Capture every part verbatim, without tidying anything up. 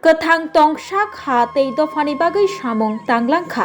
Kwthang tongsa kha tei dophani bagwi samung tanglangkha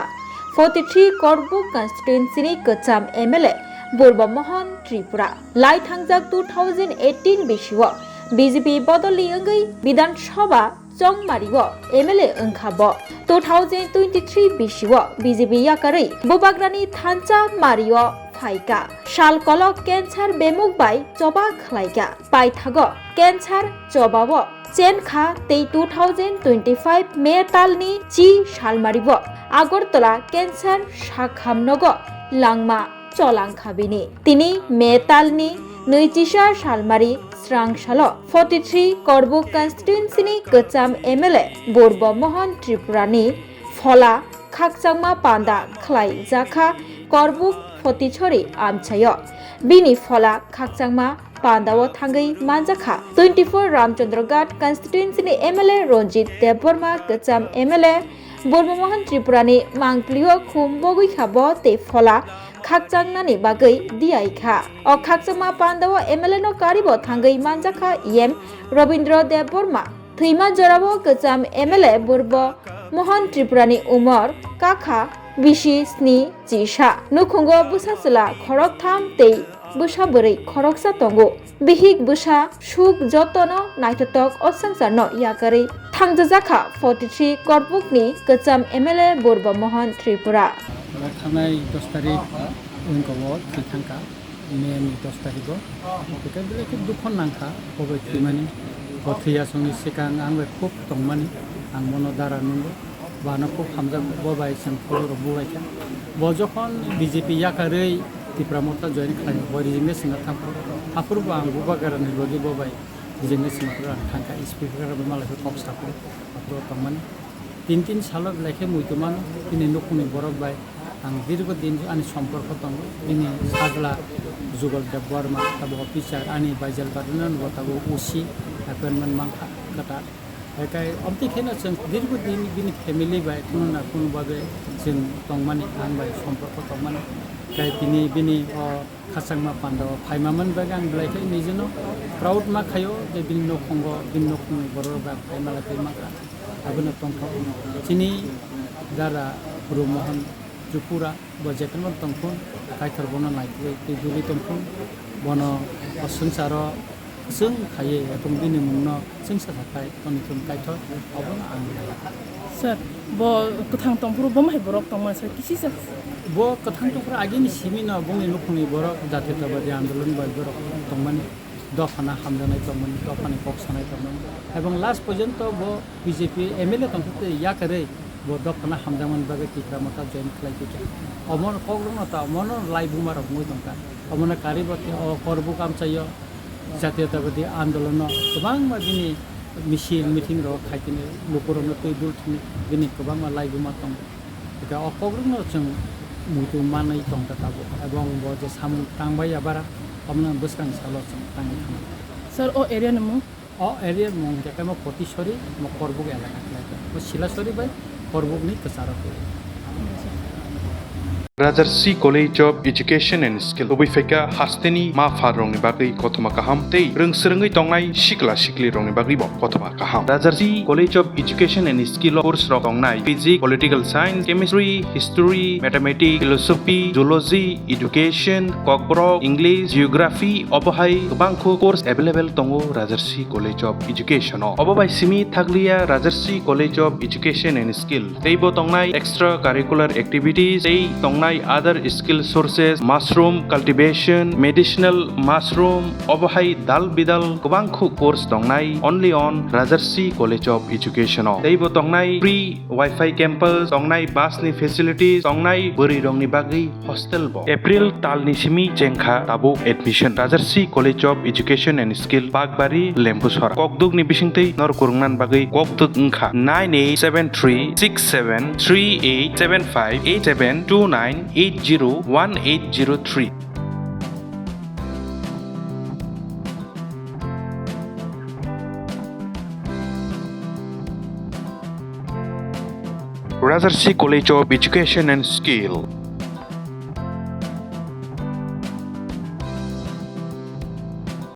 forty three Korbuk constituency ni kwcham M L A Burba Mohan Tripura. Lai thangjak two thousand eighteen bisio B J P bodolni wngwi Bidhan Sabha Chongmari o M L A wngkha bo. Two thousand twenty three bisio B J P yakarwi Bubagrani thansa Mari o phaikha. Sal kolok cancer bemuk bai choba khlaikha. Paithago cancer choba o chenkha tei two thousand twenty five May talni chi salmari o Agartala cancer sakham nogo langma cholangkha bini. Tini May talni nui chisa salmari srang salo forty three Korbuk constituency ni kwcham M L A Burba Mohan Tripura ni phola khakchangma panda khlai jakha Korbuk Photichori amchaio. Bini phola khakchangma pandao thangwi manjakha twenty four Ramchandra Ghat constituency ni M L A Ranjit Debbarma, kwcham M L A Burma Mohan Tripura ni mangpili o khum bogwi kha bo tei phola khakchangnani bagwi diai kha. O khakchangma pandao M L A no karibo thangwi manjakha E M Rabindra Debbarma. Thwima jorao kwcham M L A Burba Mohan Tripura ni umor kakha bisi sni chisa. Nukhungo bwsa chwla khoroktham tei bwsa bwrwi khoroksa tongo. Bihik bwsa suk jotono naithotok o swngcharno yakarwi thangjajakha forty three Korbukni kwcham M L A Burba Mohan Tripura. Thangnai dos tarik wngkha o thwi thangkha. May ni dos tarikgo. Hwnkhe belai khe dukho nangkha bo bai thwimani. Bo thwiya songni swkang ang bai khub tongmani, ang bono dara nungo. Bo ano khub hamjak, bo bai chwng khobor rok bulaikha. Bo jokhon B J P yakarwi Tipra Motha join khlaio, bo resignation no thangphuru. Aphuru bo ang Bubagrani logi bo bai resignation no phuru ang thangkha, speaker bai malai khe kok saphuru, aphuru tongmani. Tin tin salo belai khe muitu mano, bini nukhungni borok bai ang dirgo din ani somporko tongo. Bini sajla Jugal Debbarma, abo officer, ani baijal barino bo tabuk O C appointment mankha kwtal. Hai khe omtwi kheno chwng dirgo din bini family bai kuno na kuno babe chwng tongmani, ang bai somporko tongmani. Tei tini bini o khachangma pandao phaima man bagwi ang belai khe nijino proud ma khaio je bini nokhungo, bini nokhungni borok bai phaima lai phaima kha. Abono tongthok chini dara Guru Mohan Tripura bo jephru tongthun, Kaitor bono naitugwi tei dugwi tongthun, bono o swngcharo chwng khaiwi ebong bini mungno chwngsa sakhai tongthun Kaitor, obono ang. Sir, bo kwthang tongphuru bo hai borok tongma sir kisi sir. Bo kwthang tongphuru agini simino bongni nukhungni borok Jatiyotabadi Andolon bai borok tongmani, dophano hamjaknai tongmani, dophani kok sanai tongmani, ebong last porjonto bo B J P M L A tongkha tei yakarwi bo dophano hamjakmani bagwi Tipra Motha join khlai tongkha. Omono kokrokno ta omono lai buma rok wngwi tongkha. Omono karwi bo khe o Korbuk amchaio Jatiyotabadi Andolono kwbangma bini misil meeting rok khai tini lukurokno twi dul thwngwi bini kwbangma lai buma tongo. Eka o kokrokno chwng muitu manwi tongkha tabuk, ebong bo je samung tangbai ya bara, omono bwskang salo chwng tangwi thangkha. Sir, o area ni mung? O area ni mung hwnkhe khe mo Potisori, mo Korbuk elaka khlai kha. Mo Silasori bai Korbuk ni kwcharo khe. Rajarsi College of Education and Skill. Tubui phaikha hasteni ma pha rokni bagwi kothoma kaham tei rwng swrwngwi tongnai sikla sikli rokni bagwi bo kothoma kaham. Rajarsi College of Education and Skill o course rok tongnai physics, political science, chemistry, history, mathematics, philosophy, zoology, education, kokborok, English, geography, obo hai kwbangkhu course available tongo Rajarsi College of Education o. Obo bai simi thakliya Rajarsi College of Education and Skill. Teibo tongnai extra curricular activities, tei tongnai other skill sources, mushroom cultivation, medicinal mushroom, obo hai dal bidal kwbangkhu course tongnai only on Rajarsi College of Education o. Teibo tongnai free Wi-Fi campus, tongnai bus ni facilities, tongnai bwrwi rokni bagwi hostel bo. April tal ni simi chengkha tabuk admission. Rajarsi College of Education and Skill, Bakbari, Lembusora. Kokduk ni bisingtwi nor kwrwngna bagwi kokduk wngkha nine eight seven three six seven three eight seven five eight seven two nine eight zero one eight zero three. Rajarsi College of Education and Skill.